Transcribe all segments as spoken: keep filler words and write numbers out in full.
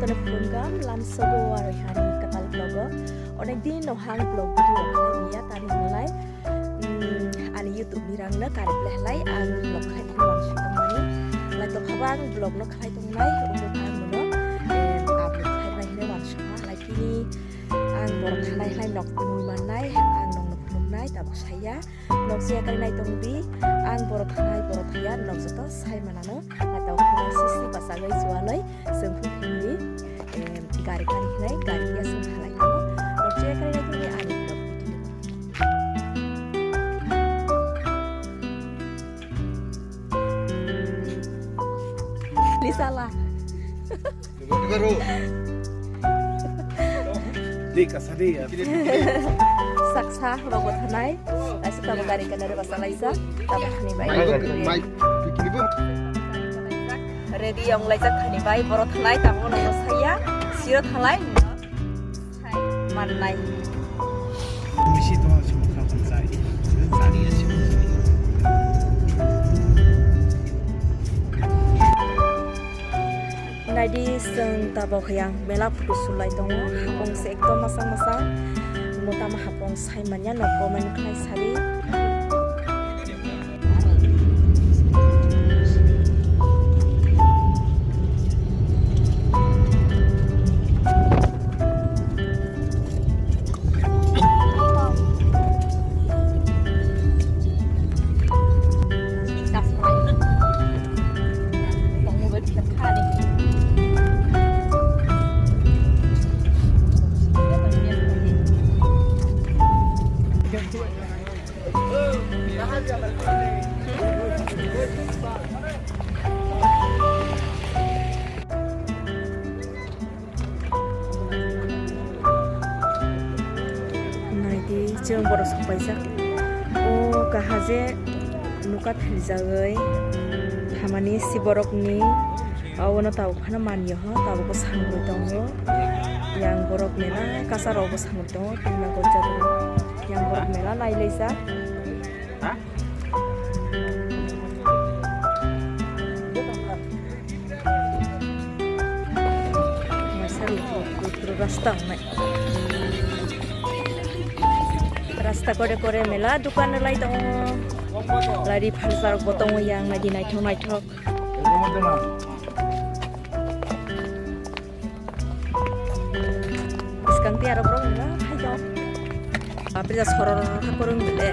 Khulumkha lamsogo waroi hani kwtal vlog o. Onek din no hang vlog video khlai ya tani halai. Hmm, ani YouTube ni rang no karwi le halai ang vlog khlai tong mani. Lai to khaba ang vlog no khlai tong nai, ubo ang no, em, upload khlai bai hino wansukha. Lai kini ang borok thanai halai nok twi mannai, ang nok no phunuknai, tabuk saya. Nok siya kai nai tong di, ang borok thanai, borok thaya, nok joto sai manano, naitong khulai sisi bachagwi chuanwi, chwng phung phung di, em, gari kari hinai, gari ya chwng halai tongo. Nok siya kai nai tong di, ani vlog video. Lisala. Di kasa di ya. Saksa rogo thanai. Asu tabo gari kana re basa laisa. Tabo thani bai. Mai, mai, pikini bo. Ready yang laisa thani bai. Boro thanai tabo nono saya. Siro thalai. Hai, mannai. Bisi to sumukha khum chai. Chari ya sumukha. Naidi, chwng tabok yang mela photo sulai tongo. Hapong se ekdom masang masang. Motama hapong sai manya no comment khlai sadi. Naidi, chwng borok sok paijak. O kaha je nuka philjagwi thamani si borokni obono tabuk phano manliya ho, tabuk bwskango tongo. Yang borok mela kasa rok bwskango tongo, tini na gojak rok. Yang borok mela nailaijak. Rasta wngnai. Rasta kore kore mela dukan rwlai tongo. Lari phalsa rok bo tongo yang naidi naithok naithok. Bwskang tei aro borok wngkha hai tong. Bapre ja soror khe kwrwng de.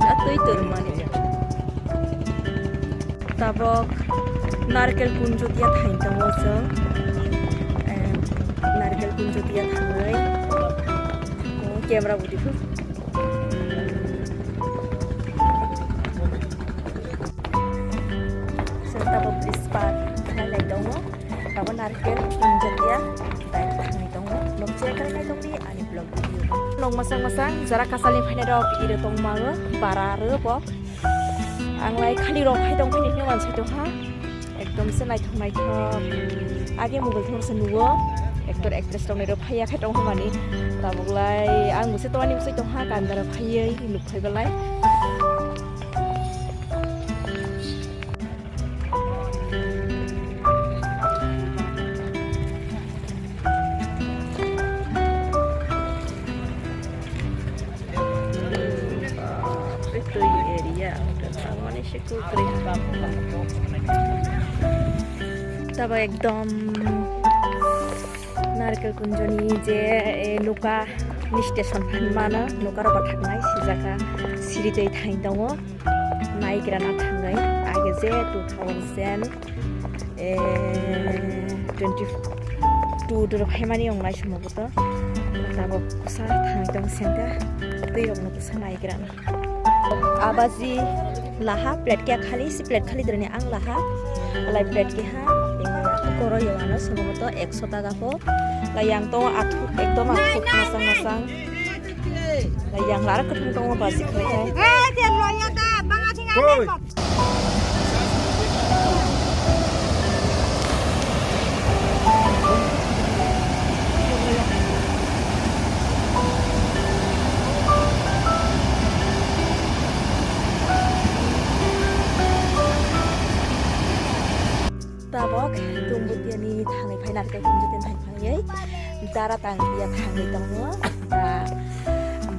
A twi twrwngmani. Tabok narkel kunjotia thain tongo chwng. Em, narkel kunjotia thangwi. O, camera bo diphuru. Chwng tabok bridge par khlailai tongo. Tabok narkel kunjotia tei thangwi tongo. Nokchia khlailai tongdi ani vlog video. Nok masang masang jara kasalni phainai rok iro tongma o bara ro bo. Ang lai khali rok hai tong phini phini wansai tong ha. Ekdom se naithok naithok. Age mobile thwng se nugo. Actor actress rok nairok phaiya khe tong hamani. Tabuk lai ang bwse tongani bwsai tong ha kandara phaiwi nuk phai belai. Twi area, tangmani se kwrwi. Tabo ekdom narkel kunjoni je, eh, nuka ni station phan mano, nuka rok bathaknai sijaka siri twi thain tongo. Naigra na thangwi age je two thousand, eh, twenty two doro phaimani wng nai somo boto. Tabok kusa thangwi tong sengkha twi rokno kusa naigra na. Abaji laha plate kya khali si plate khali drani ang laha. Alai plate keha, eh, koro yo ano somo boto ekso taka po. Lai yang tongo athuk, ekdom athuk, masang masang. Lai yang lara kwthwng tongo baji khlai hai. Oi. Yei, dara tang ya thangwi tongo. Da,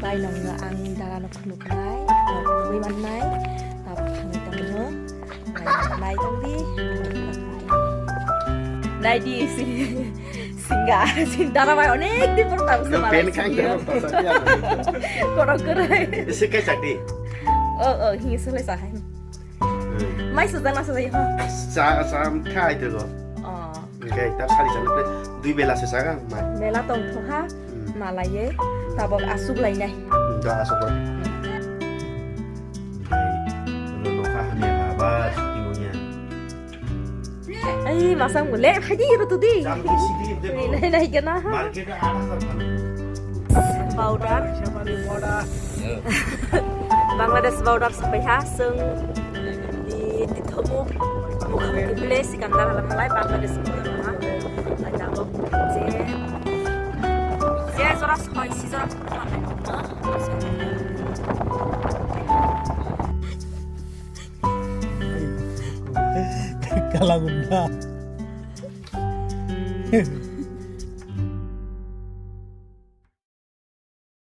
bai nongno ang dara no phunuknai, no phunukwi mannai. Da thangwi tongo. Nai, nai tongdi. Nai di si, singa, sin dara bai onek din por tang. No, sama pen lai kang singa. Dara por tang, ya. Korok korai. Isi kai chak di. Oh, oh, hingi sele sahai. Hmm. Mai sujak na sujak ho. Sa, sa, khai to go. Oh. Hingke ta sari jani ple dui bela se saga mai. Bela tong thoha, hmm, malaiye, tabok asuk lainai. Hmm, da asuk lai. Hingke, ulo nokha hamya ha ba, chuti unya. Ai, masang mule, phai di, ro tu di. Jam di sidi, de ko. Nai, nai, nai, kena. Market a aat hajar thang. Powder. Bangladesh border sopaiha, chwng di, di thomu, mukhang di village, Sikandar halam nalai, Bangladesh border ha. Ai, tabok je, je jora soi, si jora soi. Kalagunda.